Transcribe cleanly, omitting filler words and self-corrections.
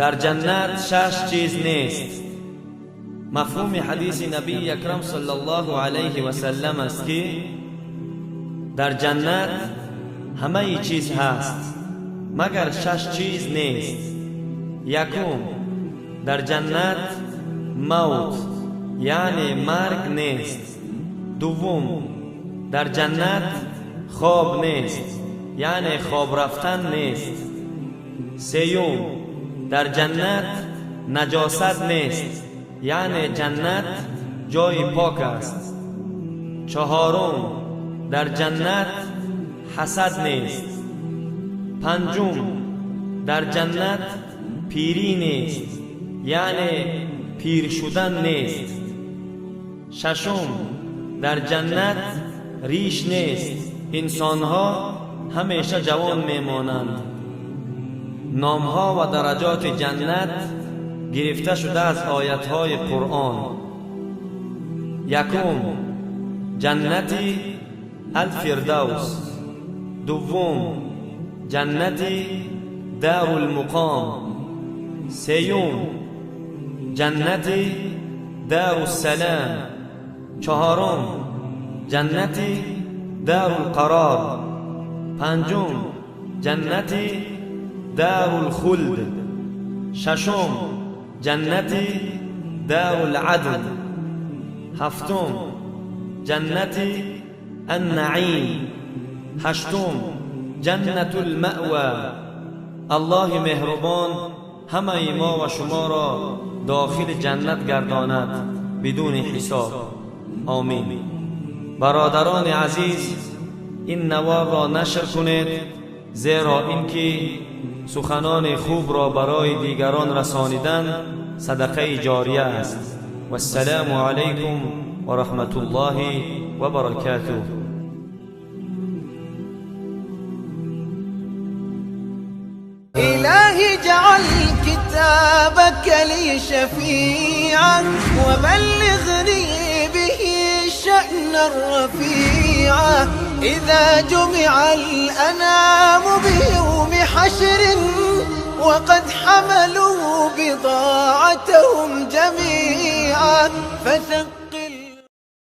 Дар ҷаннат шаш чиз нест. Мафҳуми ҳадиси набии акрам саллаллоҳу алайҳи васаллам аст, ки дар ҷаннат ҳамаи чиз ҳаст, магар шаш чиз нест. Якум, дар ҷаннат мавт, яъне марг нест. Дуввум, дар ҷаннат хоб нест, яъне хоб рафтан нест. Сеюм, дар ҷаннат наҷосат нест, яъне ҷаннат ҷои пок аст. Чаҳорум, дар ҷаннат ҳасад нест. Панҷум, дар ҷаннат пирӣ нест, яъне пир шудан нест. Шашум, дар ҷаннат риш нест. Инсонҳо ҳамеша ҷавон мемонанд. Номҳо ва дараҷоти ҷаннат гирифта шуда аз оятҳои Қуръон. Якум, ҷаннати Алфирдавс. Дуввум, ҷаннати Дарулмуқом. Сеюм, ҷаннати Даруссалам. Чаҳорум, ҷаннати Дарулқарор. Панҷум, ҷаннати Дарулхулд. Шашум, ҷаннати Даруладл. Ҳафтум, ҷаннати Аннаим. Ҳаштум, Ҷаннатулмаъва. Аллоҳи меҳрубон ҳамаи мо ва шуморо дохили ҷаннат гардонад бидуни ҳисоб. Омин. Бародарони азиз, ин наворро нашр кунед, зеро инки суханони хубро барои дигарон расонидан садақаи ҷория аст. Вассалому алайкум ва раҳматуллоҳи ва баракотуҳ. إلهي اجعل كتابك لي شفيعا وبلغني به الشأن الرفيع. إذا جمع الأنام بيوم حشر وقد حملوا بضاعتهم جميعا فثق